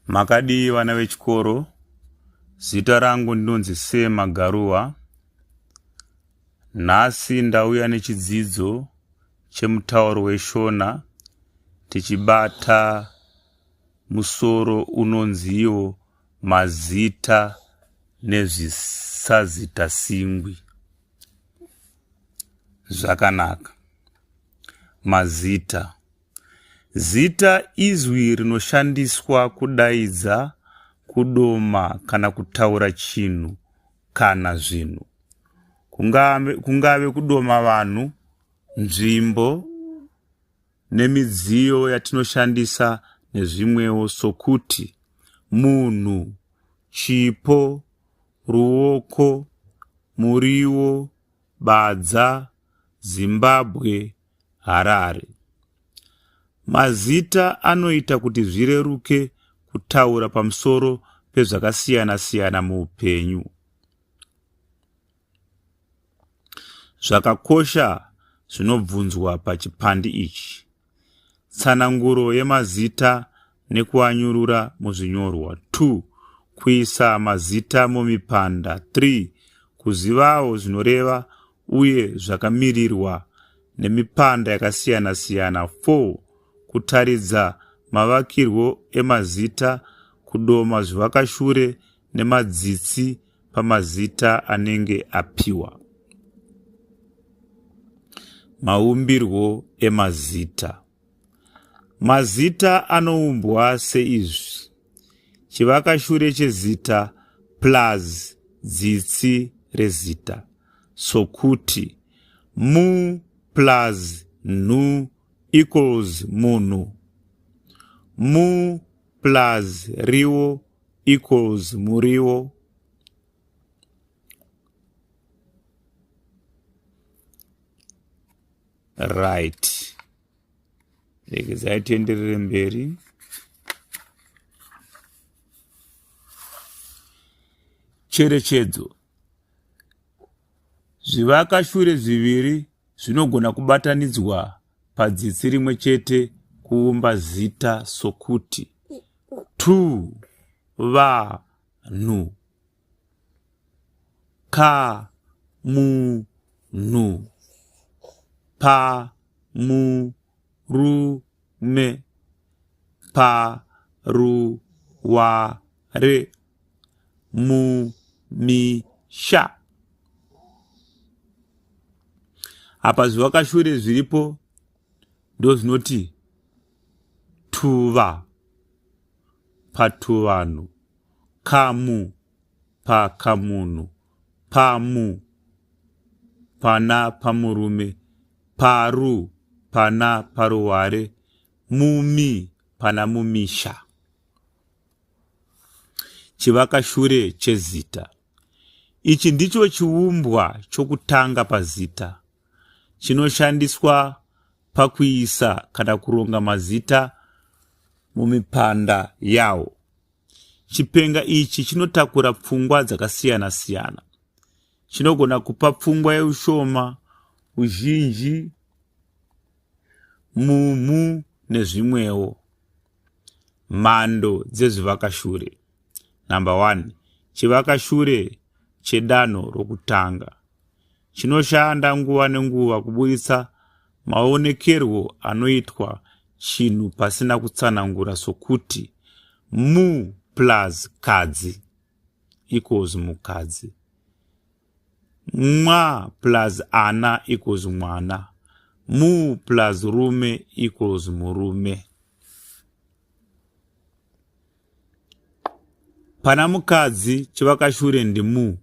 Makadii vana vechikoro? Zita rangu ndinonzi Sir Magaruwa. Nhasi ndauya nechidzidzo chemutauro weShona tichibata musoro unonziwo mazita nezvisazitasingwi. Zvakanaka. Mazita. Zita izwi rinoshandiswa kudaidza, kudoma kana kutaura chinhu kana zvinhu. Kungave, kungave kudoma vanhu, nzvimbo nemidziyo yatinoshandisa nezvimwewo sokuti munhu, chipo, ruoko, muriwo, badza, Zimbabwe, Harare. Mazita anoita kuti zvireruke kutaura pamusoro pezvakasiyana-siyana muupenyu. Zvakakosha zvinobvunzwa pachipandi ichi. Tsananguro yemazita nekuanyurura muzvinyorwa 2. Kuisa mazita mumipanda 3. Kuzivawo zvinoreva uye zvakamirirwa nemipanda yakasiyana-siyana 4. Kutaridza mavakirwo emazita, kudoma zvivakashure nemadzitsi pamazita anenge apiwa. Maumbirwo emazita. Mazita anoumbwa seizvi. Chivakashure chezita plus dzitsi rezita. Sokuti mu plus nhu equals munhu. Mu plus riwo equals muriwo. Right, regedzai tienderere mberi. Cherechedzo: zvivakashure zviviri zvinogona kubatanidzwa padzitsi rimwe chete kuumba zita sokuti tu va nhu ka mu nhu pa mu ru me pa ru wa re mu mi sha. Apa zvivakashure zviripo ndozvinoti tuva patuvanhu, kamu pakamunhu, pamu pana pamurume, paru pana paruware, mumi pana mumisha. Chivakashure chezita. Ichi ndicho chiumbwa chokutanga pazita. Chinoshandiswa pakuisa kana kuronga mazita mumipanda yawo. Chipenga ichi chinotakura pfungwa dzakasiyana-siyana. Chinogona kupa pfungwa yeushoma, uzhinji, mumhu nezvimwewo. Mhando dzezvivakashure. Number 1. Chivakashure chedanho rokutanga. Chinoshanda nguva nenguva kuburitsa maonekerwo anoitwa chinhu pasina kutsanangura sokuti mu plus kadzi equals mukadzi, mwa plus ana equals mwana, mu plus rume equals murume. Pana mukadzi chivakashure ndimu,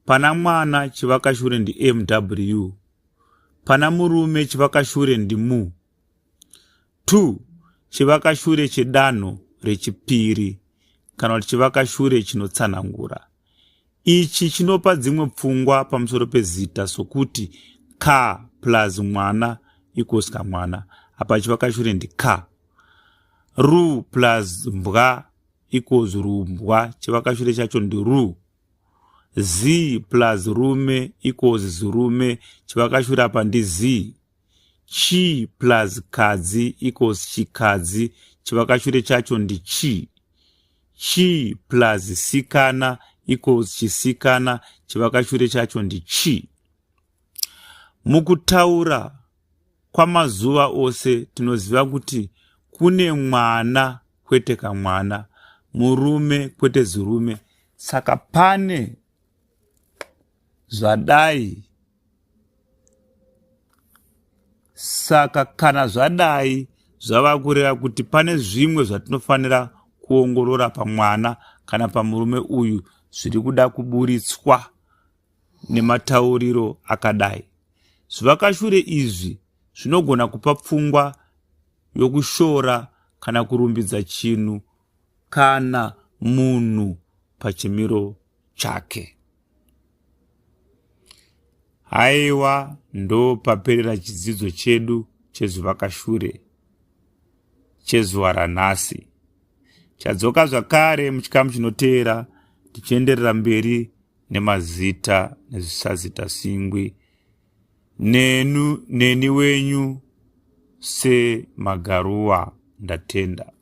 pana mwana chivakashure ndiMW, pana murume chivakashure ndimu. 2 chivakashure chedanho rechipiri kana kuti chivakashure chinotsanangura. Ichi chinopa dzimwe pfungwa pamusoro pezita sokuti ka plus mwana equals kamwana. Apa chivakashure ndi ka. Ru plus mbwa equals rumbwa, chivakashure chacho ndi ru. Z plus rume equals zirume, chivakashure apa ndi z. Chi plus kadzi equals chikadzi, chivakashure chacho ndi chi. Chi plus sikana equals chisikana, chivakashure chacho ndichi. Mukutaura kwamazuva ose tinoziva kuti kune mwana kwete kamwana, murume kwete zirume. Saka pane zvadai saka kana zvadai zvava kureva kuti pane zvimwe zvatinofanira kuongorora pamwana kana pamurume uyu zviri kuda kuburitswa nematauriro akadai. Zvivakashure izvi zvinogona kupa pfungwa yokushora kana kurumbidza chinhu kana munhu pachimiro chake. Haiwa, ndopaperera chidzidzo chedu chezvivakashure chezuva ranhasi. Chadzoka zvakare muchikamu chinoteera tichienderera mberi nemazita nezvisazita singwi nenu neni wenyu semagaruwa ndatenda.